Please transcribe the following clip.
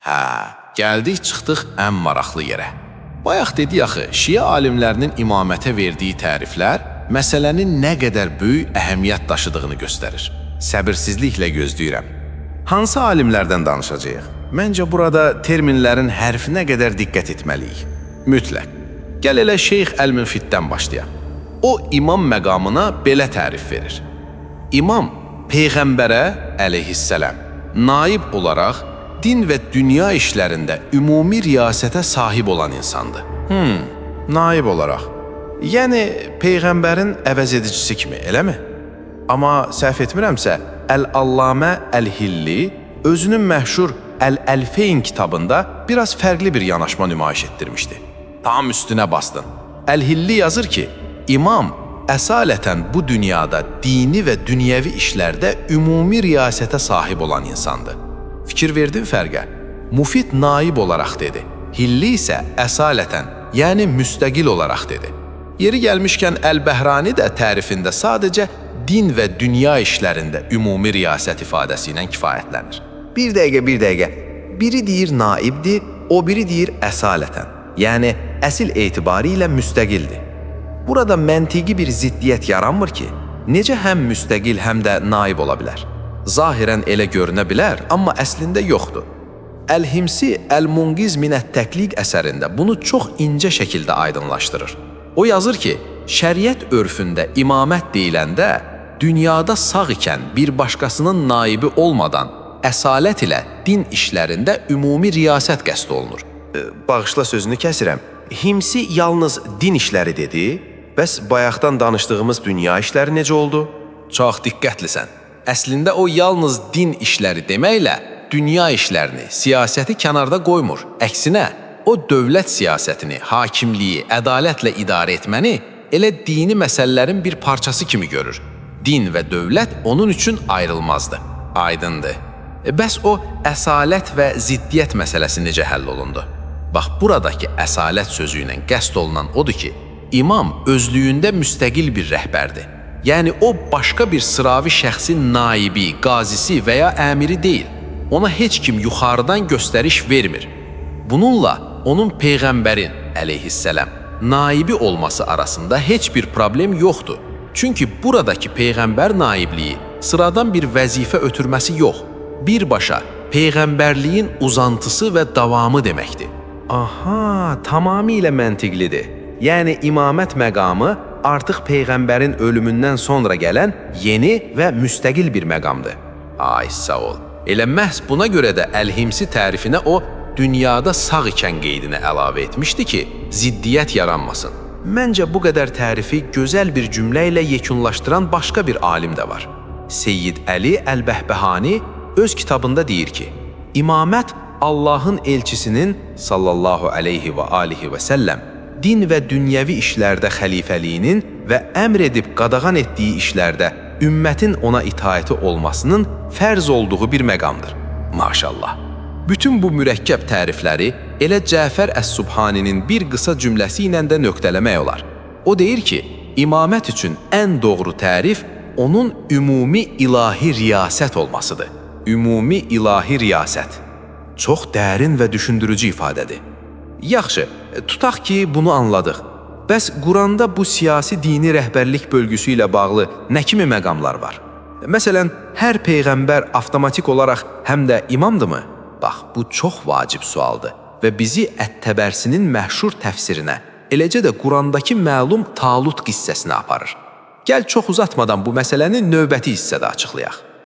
Hə, gəldik çıxdıq ən maraqlı yerə. Bayaq dedik axı, şiə alimlərinin imamətə verdiyi təriflər məsələnin nə qədər böyük əhəmiyyət daşıdığını göstərir. Səbirsizliklə gözləyirəm. Hansı alimlərdən danışacağıq? Məncə burada terminlərin hərfinə qədər diqqət etməliyik. Mütləq. Gəl elə Şeyx Əl-Müfiddən başlayaq. O imam məqamına belə tərif verir. İmam peyğəmbərə əleyhissalam naib olaraq din və dünya işlərində ümumi riyasətə sahib olan insandır. Naib olaraq. Yəni peyğəmbərin əvəzedicisi kimi, eləmi? Amma səhv etmirəmsə, Əl-Allamə Əl-Hilli özünün məşhur Əl-Əlfeyn kitabında biraz fərqli bir yanaşma nümayiş etdirmişdi. Tam üstünə bastın. Əl-Hilli yazır ki, imam əsalətən bu dünyada dini və dünyəvi işlərdə ümumi riyasətə sahib olan insandır. Fikir verdin fərqə? Mufid naib olaraq dedi. Hilli isə əsalətən, yəni müstəqil olaraq dedi. Yeri gəlmişkən Əl-Bəhrani də tərifində sadəcə din və dünya işlərində ümumi riyasət ifadəsi ilə kifayətlənir. Bir dəqiqə, bir dəqiqə. Biri deyir naibdir, o biri deyir əsalətən. Yəni əsil etibarilə müstəqildir. Burada məntiqi bir ziddiyyət yaranmır ki, necə həm müstəqil, həm də naib ola bilər? Zahirən elə görünə bilər, amma əslində yoxdur. Əl-Himsi Əl-Munqiz Minət-Təqlid əsərində bunu çox incə şəkildə aydınlaşdırır. O yazır ki, şəriət örfündə imamət deyiləndə dünyada sağ ikən bir başqasının naibi olmadan əsalət ilə din işlərində ümumi riyasət qəsd olunur. Bağışla sözünü kəsirəm. Himsi yalnız din işləri dedi. Bəs bayaqdan danışdığımız dünya işləri necə oldu? Çox diqqətlisən. Əslində o yalnız din işləri deməklə dünya işlərini, siyasəti kənarda qoymur. Əksinə, o dövlət siyasətini, hakimliyi, ədalətlə idarə etməni elə dini məsələlərin bir parçası kimi görür. Din və dövlət onun üçün ayrılmazdı. Aydındır. Bəs o əsalət və ziddiyyət məsələsi necə həll olundu? Bax, buradakı əsalət sözü ilə qəsd olunan odur ki, imam özlüyündə müstəqil bir rəhbərdir. Yəni o başqa bir sıravi şəxsin naibi, qazisi və ya əmiri deyil. Ona heç kim yuxarıdan göstəriş vermir. Bununla onun peyğəmbərin əleyhissalam naibi olması arasında heç bir problem yoxdur. Çünki buradakı peyğəmbər naibliyi sıradan bir vəzifə ötürməsi yox, birbaşa peyğəmbərliyin uzantısı və davamı deməkdir. Aha, tamamilə məntiqlidir. Yəni imamət məqamı artıq peyğəmbərin ölümündən sonra gələn yeni və müstəqil bir məqamdır. Ay sağ ol. Elə məhz buna görə də Əl-Himsi tərifinə o dünyada sağ ikən qeydini əlavə etmişdi ki, ziddiyyət yaranmasın. Məncə bu qədər tərifi gözəl bir cümlə ilə yekunlaşdıran başqa bir alim də var. Seyyid Əli Əl-Bəhbəhani öz kitabında deyir ki, imamət Allahın elçisinin sallallahu əleyhi və alihi və səlləm din və dünyəvi işlərdə xəlifəliyinin və əmr edib qadağan etdiyi işlərdə ümmətin ona itaəti olmasının fərz olduğu bir məqamdır. Maşallah. Bütün bu mürəkkəb tərifləri elə Cəfər Əs-Subhaninin bir qısa cümləsi ilə də nöqtələmək olar. O deyir ki, imamət üçün ən doğru tərif onun ümumi ilahi riyasət olmasıdır. Ümumi ilahi riyasət. Çox dərin və düşündürücü ifadədir. Yaxşı, tutaq ki, bunu anladıq. Bəs Quranda bu siyasi dini rəhbərlik bölgüsü ilə bağlı nə kimi məqamlar var? Məsələn, hər peyğəmbər avtomatik olaraq həm də imamdırmı? Bax, bu çox vacib sualdır və bizi Ət-Təbərsinin məşhur təfsirinə, eləcə də Qurandakı məlum Talut qissəsinə aparır. Gəl çox uzatmadan bu məsələni növbəti hissədə açıqlayaq.